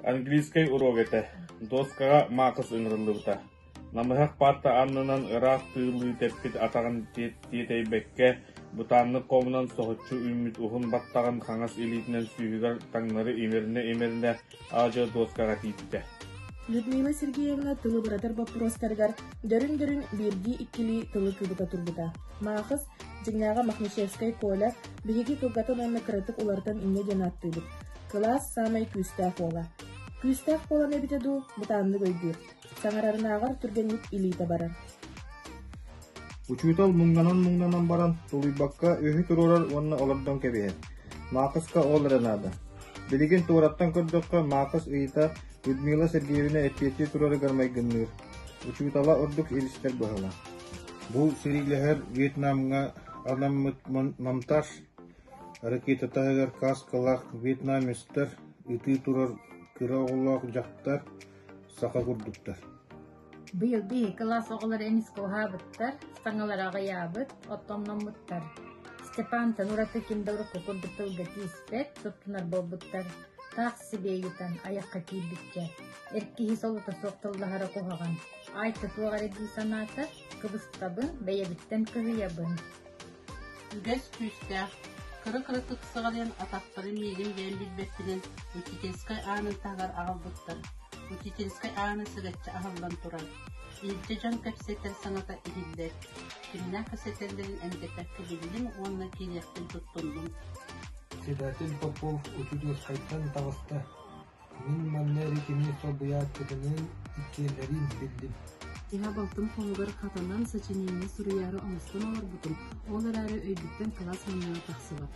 Английскай уруок этэ, дуоскаҕа Маакыс ыҥырыллыбыта. Намыһах паарта аннынан ыраах тыылыы тэппит атаҕын тиэтэйбэккэ, бытааннык хомунан соһуччу үүммүт уһун баттаҕын хаҥас илиитинэн сүүһүгэр таҥнары имэринэ-имэринэ аа-дьуо дуоскаҕа тиийбитэ. Людмила Сергеевна тылы быратар боппуруостарыгар дөрүн-дөрүн биирдии-иккилии тылы кыбыта турбута. Маахыс, дьиҥнээҕэ Мохначевскай Коля, биһиги кылгатан уонна кыратык уларытан инньэ диэн ааттыыбыт. Кылаас саамай күүстээх уола. Күүстээх буолан эбитэ дуу, бытааннык өйдүүр. Саҥарарынааҕар түргэнник илиитэ барар. Учуутал муҥнанан-муҥнанан баран, тулуйбакка үһү туруорар уонна олордон кэбиһэр. Маакыска ол эрэ наада. Билигин туораттан көрдөххө, Маакыс ыйыта Людмила Сергеевна эппиэттии турарыгар майгынныыр. Учуутала ордук илистэр быһыылаах. Бу сэриилэһэр Вьетнамҥа анаммыт монтаж ракета таһыгар каскалаах вьетнамецтар ытыы турар кыра оҕолоох дьахтар саха курдуктар. Быйыл биһиги кылаас оҕолоро эмискэ уһаабыттар, саҥалара аҕыйаабыт, оттомноммуттар. Степантан ураты ким да урукку курдук тылга тииспэт, туттунар буолбуттар. Таах сибиэйитэн айахха киирбиччэ, эр киһи солото суох тыллаһара куһаҕан. Айта туох эрэ дии санаата, кыбыстабын, бэйэбиттэн кыһыйабын. Үгэс күүстээх, кыра-кыратык сыҕарыйан атахтарын миигин бэйэм билбэппинэн учительскай аанын таһыгар аҕалбыттар. Учительскай аана сыгаччы аһыллан турар. Илдьэ дьон кэпсэтэр саҥата иһиллэр. Кимнээх кэпсэтэллэрин эндэппэккэ биллим уонна киириэхпин туттуннум. Председатель Попов учительскайтан таҕыста. Мин манна эрэ кини солбуйааччытыныын иккиэннэрин биллим. Киһи балтым хоһугар хатанан сочинение суруйаары оҥостон олорбутум, ол эрээри өйбүттэн кылаас мунньаҕа тахсыбат.